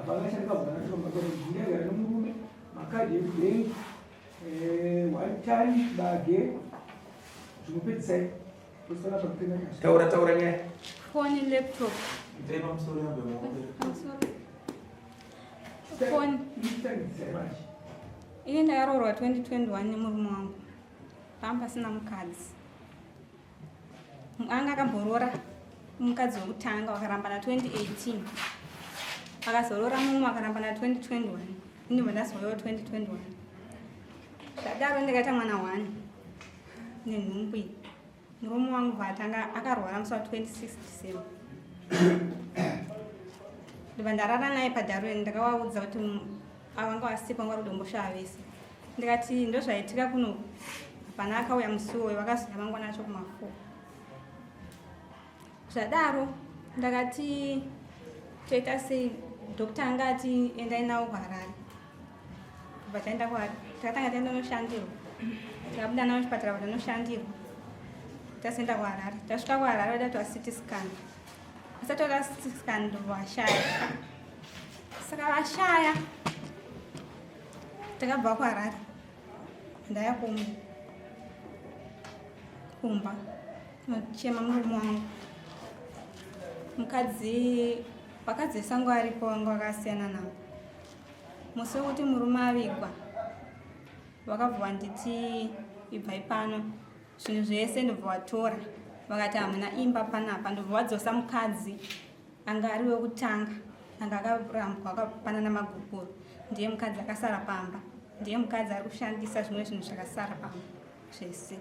Apa nomurume makadhi ekubhengi, one time chibage zvinopedzisai. Taura, taura nyaya. Foni, laptop. Foni. Ini ndakaroorwa 2021 nemurume wangu. Pamba pasina mukadzi. Anga akamboroora mukadzi wekutanga, wakaramba na 2018. Akazoroora mumwe, akaramba na 2021. Ndibva ndazouyawo 2021. Zvadaro ndikaita mwana 1 nenhumbu iyi. Murume wangu vatanga akarwara musi wa 26 December. Ndibva ndarara naye padharweni. Ndakavaudza kuti avanga vasipo, vanga vari kudomboshava vese. Ndikati ndozvaitika kuno, hapana akauya musi uwoyo. Vakazouya mangwana acho kuma4. Zvadaro ndakati toita sei? Doctor anga ati endai nawo kuHarare. Kubva taenda kuHarare, takatanga taenda noshandirwa, tikabuda nawo chipatara kuti noshandirwa, tazoenda kuHarare. Tasvika kuHarare vada kuita CT scan. Asati vada CT scan, ndovashaya. Saka vashaya, takabva kuHarare, ndaya kumba kunochema murume wangu. Mukadzi, vakadzi vesango aripo vanga vakasiyana navo. Musi wekuti murume avigwa, vakabva vanditi ibvai pano, zvinhu zvese ndobva vatora. Vakati hamuna imba panapa. Ndobva vadzosa mukadzi anga ari wekutanga, anga akarambwa akapanana magupuro. Ndiye mukadzi akasara pamba, ndiye mukadzi ari kushandisa zvimwe zvinhu zvakasara pamba zvese.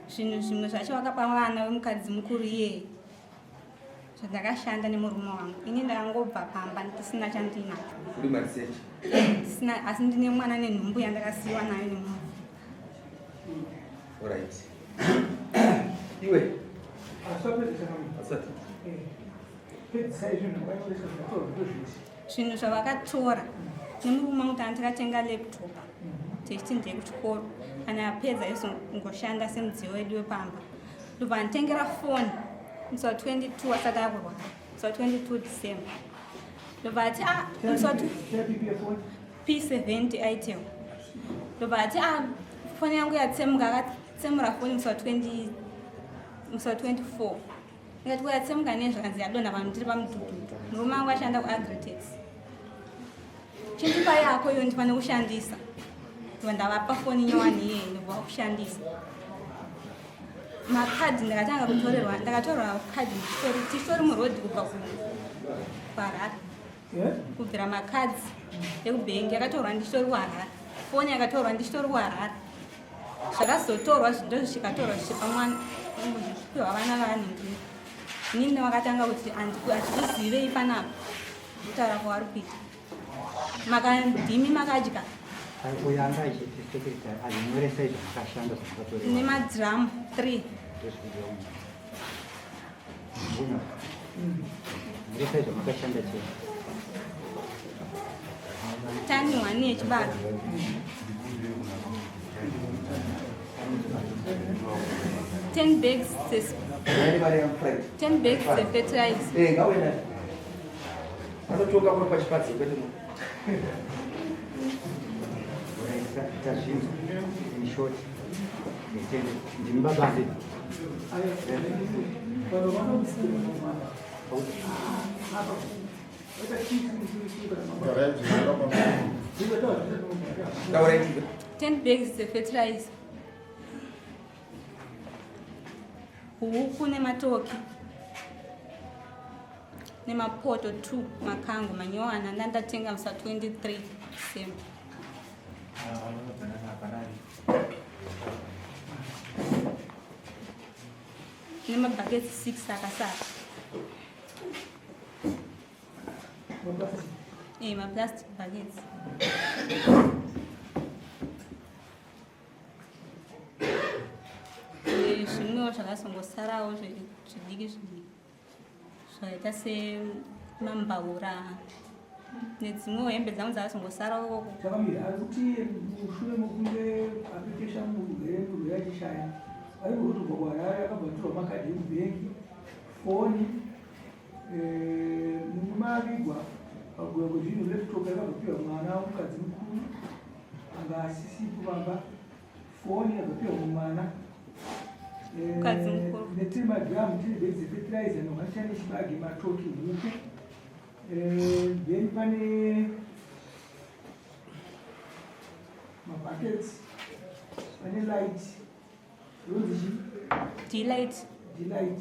Zvinhu zvimwe zvacho vakapa vana vemukadzi mukuru iyeye. Zvandakashanda nemurume wangu, ini ndakangobva pamba ndisina chandinacho, ndisina, asi ndine mwana nenhumbu yandakasiyiwa nayo nemunhu. Alright. Iwe. Asati. Zvinhu zvavakatora nemurume wangu, tanga takatenga laptop tichiti ndeyekuchikoro, kana apedza izongoshanda semudziyo wedu wepamba. Ndobva nditengera foni musi wa 22 asati akurwara, musi wa 22 December. Ndobva ati a musi wa P70 Itel. Ndobva ati a foni yangu yatsemuka. Akatsemura foni musi wa 20, musi wa 24. Ndikati ko yatsemuka nei? Zvakanzi yadonha vanhu tiri pamudhudhudhu. Murume wangu ashanda kuAgritex. Chindipa yako iyo ndifane kushandisa. Ndobva ndavapa foni nyowani iyeye, ndobva kushandisa makadhi. Ndakatanga kutorerwa, ndakatorerwa kadhi tichitori murodhi kubva kuHarare. Kubvira makadhi ekubhengi yakatorwa ndichitori kuHarare, foni yakatorwa ndichitori kuHarare. Zvakazotorwa ndo zvichikatorwa zvichipa mwana, zvichipiwa vana vanhingi. Inini vakatanga kuti handikuzivei panapa, kutaura kwavari kuita makandimi makadya. Uyo anga achiti secretary azinyoresai zvamakashanda, zvamakatorerwa. Nemadhiramu 3. Ndozvikudiwa munhu. Mbuna. Nyoresai zvamakashanda chete. Tani 1 yechibage. 10 bags, 10 bags dzefertilizer. Eh, ngawena. Anotoka muri pachipadze kwete mu. Tazvinzwa. In short, nditende ndimi baba handiti? Vanhu vanomusikira mwana. Taura iwe. 10 bags dzefertilizer, huku nematoki nemapoto 2 makango manyowana ndandatenga musa 23 December. Nemabhaketi 6 akasara, maplastic buckets. Zvimwewo zvakazongosarawo zvidiki zvidiki zvaita semambaura nedzimwewo hembe dzangu dzakazongosarawo. Chakamira ari kuti mushure mokunge apepesha murwere, murwere achishaya ari murodhi kubva kuHarare, akabva atorwa makadhi ekubhengi, foni, murume avigwa. Pakuuya kwezvinhu laptop yakazopiwa mwana womukadzi mukuru anga asisipo pamba, foni yakazopiwa mumwe mwana Mukadzi mukuru. Netimadhiramu tiri bhegi dzefetiraiza nehwachani chibage matoki huku. Then pane mabuckets, pane light ronzi chii? Delight. Delight.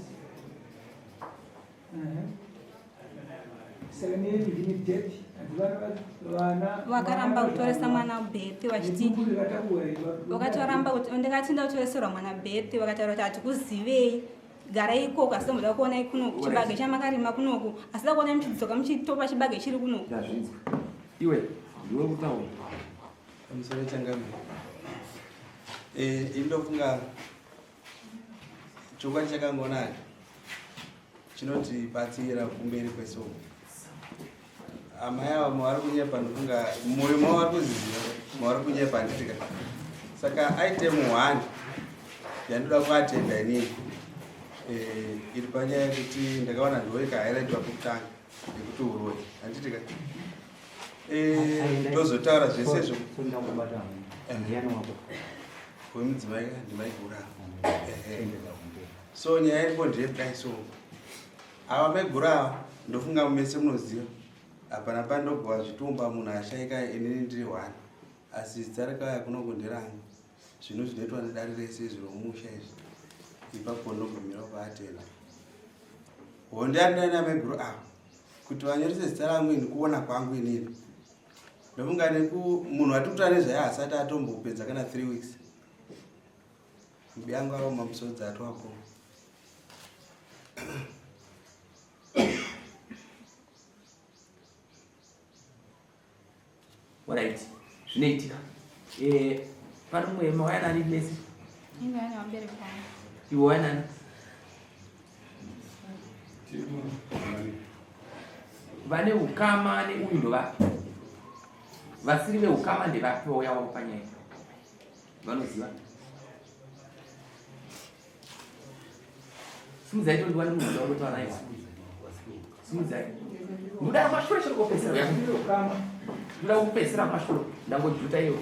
Saka neni death vana Vakaramba kutoresa mwana birth vachiti vakatoramba kuti ndikati ndakutoreserwa mwana birth, vakataura kuti hatikuzivei, garai ikoko, asi tomboda kuonai kunoku chibage chamakarima kunoku, asi da kuonai muchidzoka muchitopa chibage chiri kunoku. Ndazvinzwa. Iwe ndiwe kutaura. Pamusoro changamire. Indofunga chokwadi chakangonaka chinotibatsira kumberi kwesoko. Amai ava mavari kunyepa, ndofunga mwoyo mavo vari kuziziva mavari kunyepa, handitika. Saka item 1 yandoda kuatenda inini iri panyaya yekuti ndakaona ndiwo ikahighlightwa pekutanga yekuti uroyi, handitika. Tozotaura zvese izvo. Ndakubata ndiani wako? Wemudzimai ndimaigura. Endeza kumberi. So nyaya iripo ndeyekudai. So ava maiguru ava, ndofunga mese munoziva, hapana pandogova zvitumba munhu ashaika inini ndiri one, asi zita rakauya kunoku nderangu. Zvinhu zvinoitwa nedare rese izvi romusha izvi, ipapo ndogumira paatenda hondo yandinai namaiguru ava kuti vanyorese zita rangu. Ini kuona kwangu inini ndofunga neku munhu wati kutaura nezvaye asati atombopedza kana 3 weeks, mubiyangu aroma musodzi atwako. Alright, zvinoitika. Pane mumwe mauya nani mese? Inga yana vabereki vangu. Iwe waya nani? Vane ukama neuyu ndovapi? Vasiri veukama ndevapi vauya wavo panyaya? Vanoziva? Simudzai, tondiwa nemunhu unoda kungotaura naye. Simudzai. Ndoda mashure chiri kupedzisira. Ndoda kupedzisira mashure. Ndangojuta iyo.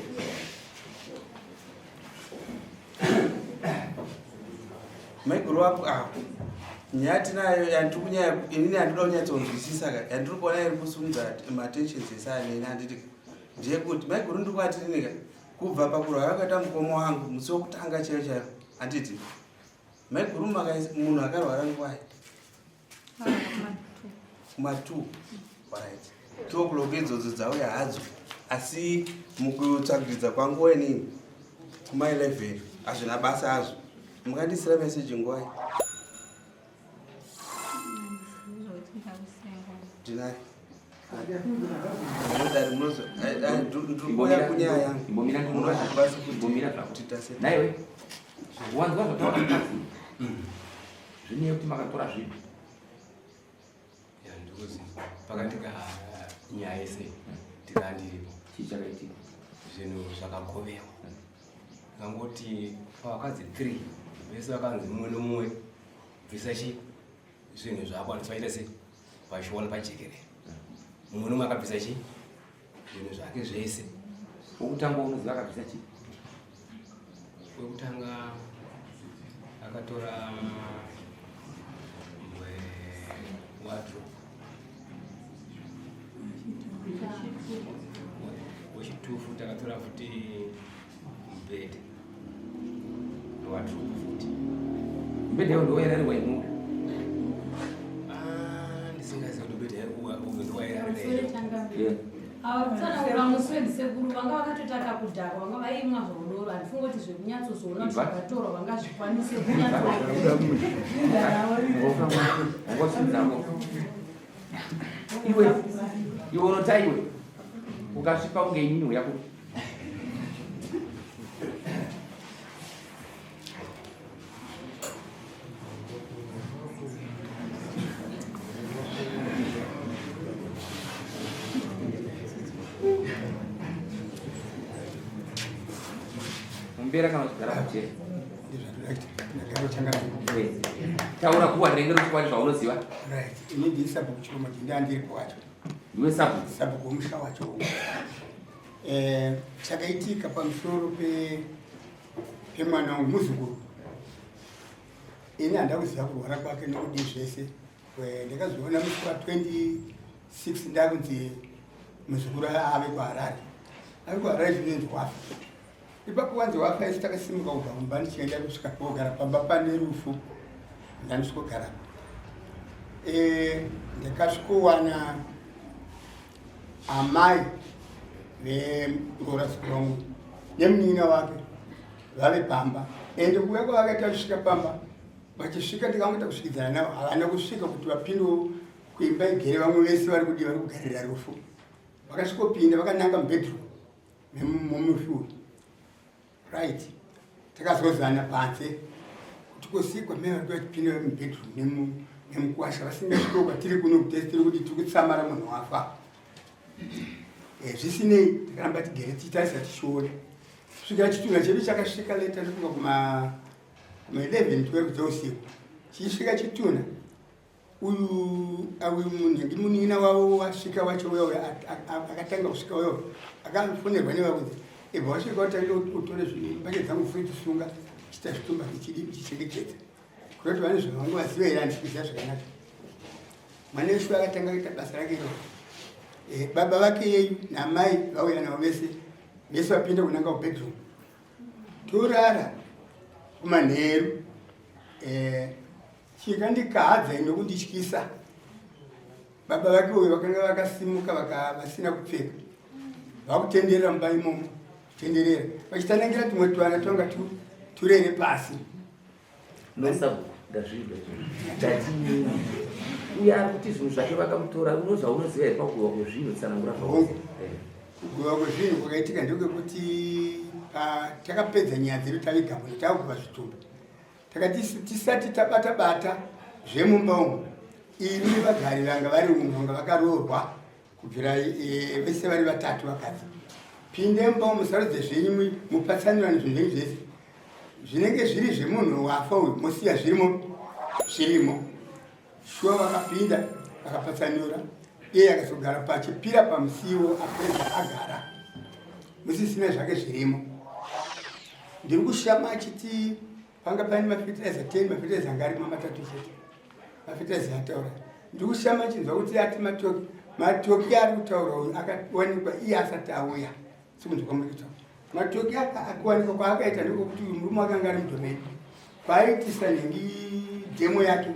Maiguru wako ava, nyaya tinayo yandiri kunyaya inini handinoda kunyatsonzwisisa ka, yandiri kuona iri kusumudza matensions ese aneni, handiti, ndeyekuti maiguru ndiri kuvatirinika kubva pakurwara kwakaita mukoma wangu musi wekutanga chaiyo chaiyo, handiti? Maiguru, munhu akarwara nguwai? Kuma2, right? 2 o'clock idzodzo dzauya hadzo, asi mukutsvagiridza kwangu wenini kuma11 hazvina basa azvo. Mukandisira meseji nguwai? Ndinai munodari ndikuuya kunyaya yangu. Imbomira. Munozvikwanisa Imbomira zvako. kuti tase. Naiwe wanzwa zvataura mukadzi, zvineyi kuti makatora zvipi? Ya, ndikuziva pakatika nyaya yese ndikandiripo. Chii chakaitika? Zvinhu zvakagovewa, ngangoti pavakadzi 3 vese vakanzi mumwe nomumwe bvisa chi zvinhu zvako, handiti? Vaita sei vachiona pajekerere, mumwe nomumwe akabvisa chi zvinhu zvake zvese. Wokutanga unoziva akabvisa chii? Wekutanga akatora wardrobe, wechitu futi akatora futi mubhedha newardrobe futi. Mubhedha iwo ndowairariwa imuda? Ah, ndisingazivi kuti mubhedha uyu ndowairarira. Kutsanangura musi wendisekuru vanga vakatotaka kudhakwa, vanga vaimwa zvaudoro. Handifungi kuti zvekunyatsozoona kuti zvakatorwa vangazvikwanise kunyatso. Wangosinzako iwe, iwe unota iwe ukasvipa kunge inini uya kupi? Mumbera kana uchigara pachera. Taura kuwa rinenge rochokwadi zvaunoziva. Right, ini ndisabhuku Chiroma Jinde, andiripo wacho. Ndiwe sabhuku? Sabhuku wemusha wacho. Eh, chakaitika pamusoro pemwana wangu muzukuru. Ini handina kuziva kurwara kwake nokudii zvese. Ndakazoona musi wa 26 ndakunzi muzukuru ave kuHarare. Ave kuHarare zvinonzi wafa. Ipapo wanzi wafa isu takasimuka kubva kumba ndichienda kusvika kogara pamba pane rufu ndanisvikogara. Eh, ndakasvikowana amai vemuroora sekuru wangu nemunin'ina wake vave pamba ende kuuya kwavakaita vachisvika pamba vachisvika ndikangoita kusvikidzana navo havana kusvika kuti vapindewo kuimba igere vamwe vese vari kudii vari kugarira rufu vakasvikopinda vakananga mubedroom memufi uyu right takazozana panze kuti kosikwa mai vari vachipinda mubedroom nemukwasha vasingasviko kwatiri kuno kuti tiri kuti tiri kutsamara munhu wafa eh, zvisinei takaramba tigere tichitarisa tichiona kusvikira chitunha chedu chakasvika leta ndofunga kuma 11 12 dzeusiku chichisvika chitunha uyu uyu munhu ndimunin'ina wavo wasvika wacho uya uya akatanga kusvika uya akafonerwa nevakunzi ibva wasvika watange utore mbatya dzangu futi tisunga chita zvitumba tichidi tichichengetedza kunoti vane zvavangu vaziva here handisi kuziva zvakanaka mwana weshuwa akatanga kuita basa rake iroro eh, baba vake yeyu namai vauya navo vese vese vapinda kunanga kubedroom torara kumanheru eh, Chikandikahadza nokundityisa. Baba vake uyo vakanga vakasimuka vasina kupfeka vakutenderera mumba imomo kutenderera vachitanangira tumwe twana twanga turere pasi. Nosabhuku ndazvinzwa ndatinini uye ari kuti zvinhu zvake vakamutora uno zvaunoziva here pakugowa kwezvinhu tsanangura zvaungu kugowa kwezvinhu kwakaitika ndekwekuti takapedza nyaya dzedu taviga munhu takupa zvitumbi Takati tisati tabata bata zvemumba umu, ini vagari vanga vari umu vanga vakaroorwa kubvira e, vese vari vatatu vakadzi. Pinde mumba umu musarudze zvenyu mupatsanurane zvinhu zvenyu zvese zvinenge zviri zvemunhu wafa uyu mosiya zvirimo zvirimo. Shuwa vakapinda vakapatsanura iye akazogara pachipira pamusiwo apedza agara musisina zvake zvirimo. Ndiri kushama achiti panga paine mafetiraiza 10 mafetiraiza anga arimo matatu chete mafetiraiza ataura ndiri kushama achinzwa kuti ati matoki matoki ari kutaura uyu akawanikwa iye asati auya sekunzwa kwamuri kutaura matoki akuwanikwa kwaakaita ndekwekuti uyu murume wake anga ari mudomeni kwaaitisa nhingi dhemo yake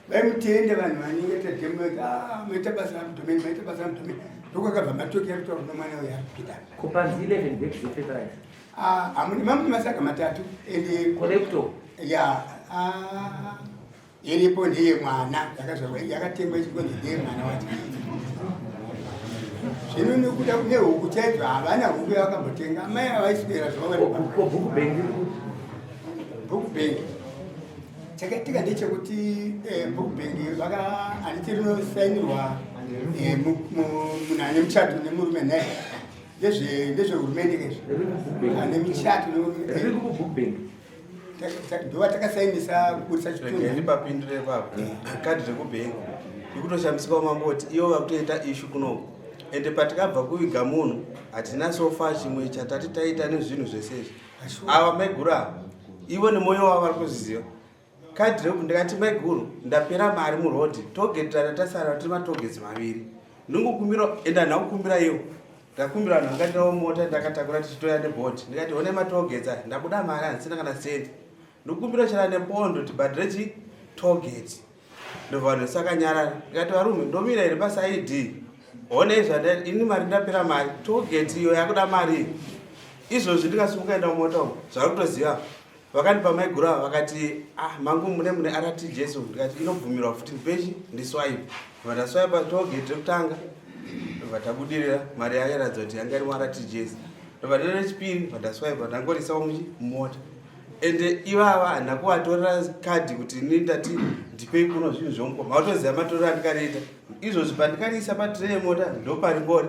vaimutenda vanhu vanenge ta dhemo yake ah, maita basa ramudomeni maita basa ramudomeni ndokwakabva matoki ari kutaura nomwana uyu ari kupinda kupanzi 11 bags zefertilizer Ah, amune mamwe masaga matatu ende collector ya ah, iripo ndeye mwana yakazvarwa yakatengwa ichikonzi ndeye mwana wacho zvino nekuda kune huku chaidzo havana huku yavakambotenga amai avaiswera zvavo bhuku bank bhuku bank chakaitika ndechekuti eh, book bank vaka handiti rinosainirwa eh, munhu ane muchato nemurume naye ndezvehurumende kezvo ane michato ndova takasainisa kuburitsa chitunha papindure ipapo kadhi rekubhengi ikutoshamisika mamboti ivo vakutoita ishu kunoku ende patikabva kuviga munhu hatina sofa chimwe chatati taita nezvinhu zvese izvi ava maiguru ava ivo nemwoyo wavo vari kuzviziva Kadhi reku ndikati maiguru ndapera mari muroad tollgate rana tasara tiri matollgates maviri ndingokumbira ende handina kukumbira iwo ndakumbira vanhu vakatirawo mota ndakatakura tichitoya neboat ndikati one matollgates aya ndabuda mari handisina kana sendi ndikukumbira chera nepondo tibhadhire chi tollgate ndobva vanhu vese vakanyarara ndikati varume ndomira here pasaid honei zvanda ini mari ndapera mari tollgate iyo yakuda mari izvozvi ndikasimuka enda mumota umu zvari kutoziva Vakandipa maiguru ava vakati ah mangu mune mune RTGS ndikati inobvumirwa futi ndipechi ndiswipe. Ndobva ndaswipa tollgate rekutanga ndobva tabudirira mari yairatidza kuti yanga iri muRTGS. Ndobva ndaenda rechipiri ndobva ndaswipa ndangorisawo muchi mumota. Ende ivava handina kuvatorera kadhi kuti ini ndati ndipei kuno zvinhu zvomukoma. Vatoziva matorero andikariita. Izvozvi pandikariisa patray yemota ndoparingori.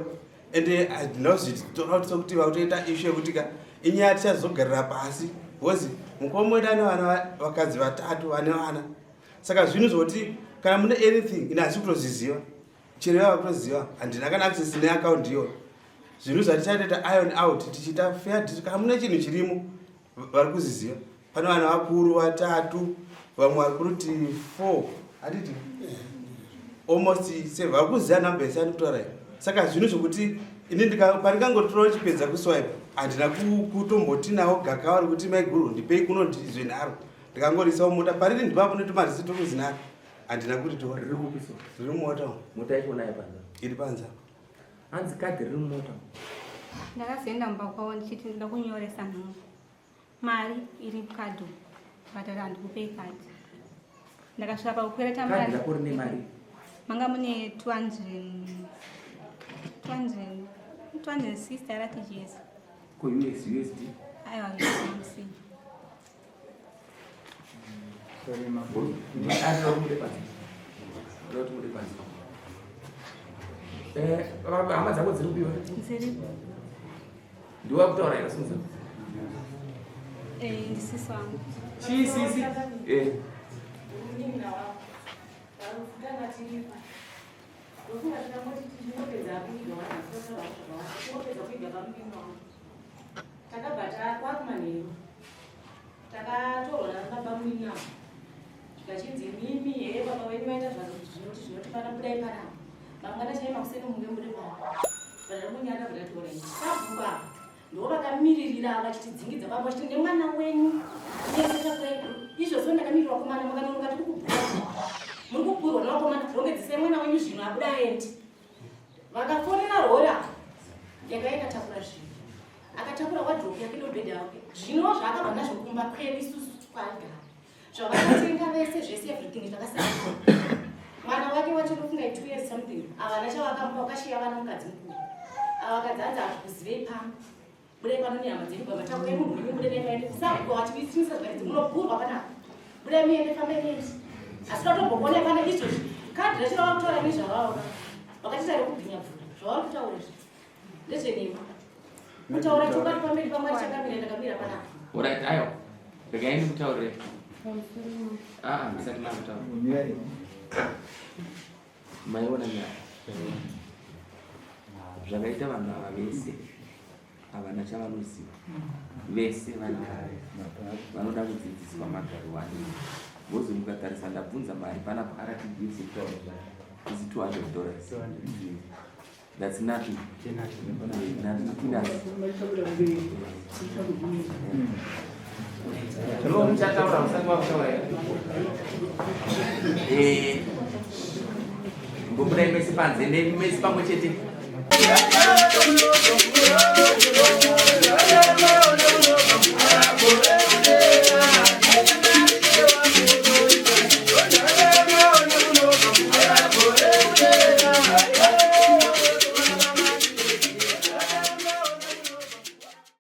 ende ndinozvitora kuti sokuti vakutoita ishu yekuti ka inyaya tichazogarira pasi because mukoma wedu ane vana vakadzi vatatu vane vana saka zvinhu zvokuti kana mune anything ini hasi kutozviziva Chero yava kutoziva handina kana access neaccount iyoyo. Zvinhu zvatichatoita iron out tichiita fair disc hamuna chinhu chirimo vari kuziziva. Pane vana vakuru vatatu vamwe vari kuroti four handiti almost seven vari kuziva number yese andikutaura iyi. Saka zvinhu zvekuti ini pandingangotora chipedza kuswipe handina kutomboti nawo gakava rekuti maiguru ndipei kuno zvenharo ndikangorisawo mota pariri ndipapo netomarisi tokuzinaro handina kuritora. Riri kupi so? Riri mumota umu. Mota yacho unayo panze? Iri panze. Hanzi kadhi riri mumota. Ndakazoenda mumba kwavo ndichiti ndoda kunyoresa nhumbu. Mari iri mukadhi umu. Vakati handikupei kadhi. Ndakasvika pakukwereta mari. Kadhi rako rine mari? Manga mune 200 200 260 RTGS. Ko US USD? Aiwa USD. Eh, hama dzako dziri kupiwa dziripo ndiwe wakutaura here simudza eh, ndisisi wangu chii sisi eh. Takabva takwakumanheru Takatorwa nababa munini avo zvikachinzi imimi hee baba venyu vaita zvinoti zvinoti pana budai panapa mangwana chai makuseni munge muri pano vada kunyara vadatora ini sabhuku ava ndo vakamiririra vachitidzingidza vamwe vachiti nemwana wenyu nyesekakwedu izvozvo ndakamirira vakomana makanonoka tiri kubhura muri kubhurwa nevakomana rongedzisai mwana wenyu zvino abuda aendi Vakafonera rora yakaenda takura zvinhu akatakura wadrobe yake nobhedha wake zvino zvaakabva nazvo kumba kwedu isusu kwaigara zvavakatenga vese zvese everything zvakasara mwana wake wacho ndofunga two years something avana chavakamupa wakashiya vana mukadzi mukuru ava vakadzi anzi hazvikuzivei pano Budai pano nehama dzenyu baba takurai munhu wenyu mude naye maende kusabhuku vachivisimusa zvaridzi munogurwa panapa. Budai muende fambai muende. Asi vatombokuona pana izvozvi. Kadhi racho ravakutaura nezvavaona. Vakatiita rekubhinya bvura. Zvavari kutaura izvi. Ndezvenhema. Kutaura chokwadi pamberi paMwari chakamira ndakamira panapa. Alright, ayo. Regai ndikutaurire. Ah, ah, ndisati makutaura. Maiona nyaya. Zvakaita vanhu ava vese havana chavanoziva. Vese vanhu ava vanoda kudzidziswa magariro anoita. Vozi mukatarisa ndabvunza mari panapa RTGS kutaura zvake is 200 dollars. That's nothing. Nothing. Peanuts. No, muchataura musati makutaura here? Eh, mbobudai mese panze nemese pamwe chete.